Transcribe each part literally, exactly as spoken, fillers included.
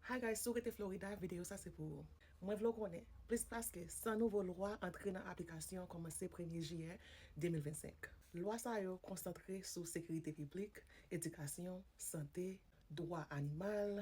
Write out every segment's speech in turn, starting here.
Hi guys, si w rete Florida, videyo sa se pou ou. Mwen vle w konnen, plis paske san nouvo lwa antre nan aplikasyon kòmanse premye jiyè de mil vennsenk. Lwa sa yo konsantre sou sekirite piblik, edikasyon, sante, dwa animal,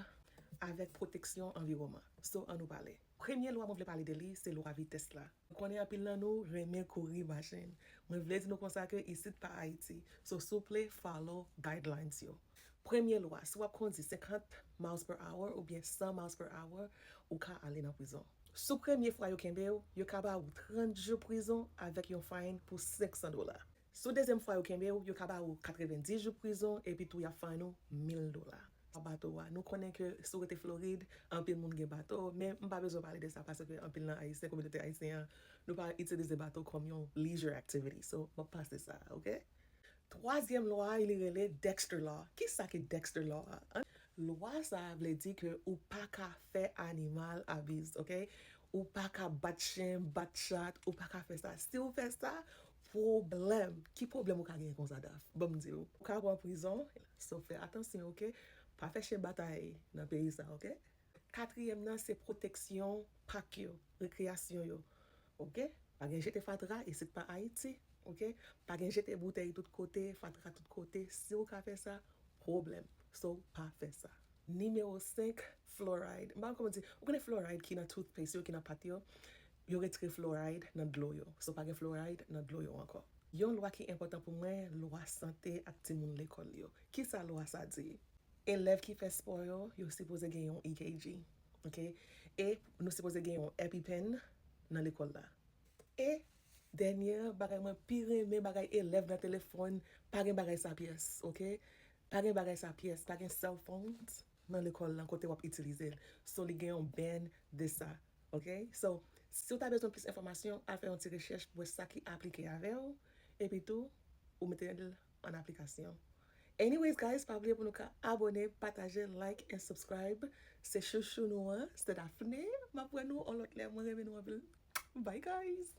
avèk pwoteksyon anviwònman. So, ann nou pale. Premye lwa mwen vle pale de li, se lwa vitès la. Mwen konnen anpil nan nou renmen kouri machin. Mwen vle di nou konsa ke isit pa Ayiti. So, souple, follow guidelines yo. Premye lwa, si w ap kondi senkant miles per hour oubyen san miles per hour, ou ka ale nan prizon. Sou premye fwa yo kenbe w, yo ka ba ou trant jou prizon avèk yon fine pou senk san dola. Sou dezyèm fwa yo kenbe w, yo ka ba ou katrevenndis jou prizon epi tou y ap fine ou mil dola. Bato a, nou konnen ke si w rete Florid, anpil moun gen bato, men m pa bezwen pale de sa paske anpil nan Ayisyen, kominote ayisyen an, nou pa itilize bato kòm yon leisure activity. So, m ap pase sa, oke? Twazyèm lwa a, li rele Dexter Law. Kisa ki Dexter Law a? Lwa sa a vle di ke ou pa ka fè animal abuse, oke? Ou pa ka bat chen, bat chat, ou pa ka fè sa. Si w fè sa, pwoblèm. Ki pwoblèm ou ka genyen konsa, Daph? Ban m di w. Ou ka pran prizon, so fè atansyon, oke? Pa fè chen batay nan peyi sa, oke? Katriyèm nan, se pwoteksyon pak yo, rekreyasyon yo, oke? Pa gen jete fatra, isit pa Ayiti, oke? Pa gen jete boutèy tout kote, fatra tout kote. Si w ka fè sa, pwoblèm. So, pa fè sa. Nimewo senk, fluoride. M pa konn kòman di, ou konnen fluoride ki nan toothpaste yo, ki nan pat yo? Yo retire fluoride nan dlo yo. So, pa gen fluoride nan dlo yo ankò. Yon lwa ki enpòtan pou mwen, lwa sante ak timoun lekòl yo. Kisa lwa sa di? Elèv ki fè spò yo, yo sipoze gen yon E K G, oke? E nou sipoze gen yon EpiPen nan lekòl la. E dènye bagay mwen pi renmen, bagay elèv nan telefòn, pa gen bagay sa pyès, oke? Pa gen bagay sa pyès, pa gen cell phones nan lekòl lan kote w ap itilize l. So, li gen yon ban de sa, oke? So, si w ta bezwen plis enfòmasyon, al fè yon ti rechèch pou wè sa ki aplike avè w, epi tou, ou mete l an aplikasyon. Anyways, guys, pa bliye pou nou ka abòne, pataje, like and subscribe. Se chouchou nou an, se Daphne. M ap wè nou yon lòt lè. Mwen renmen nou anpil. Bye, guys!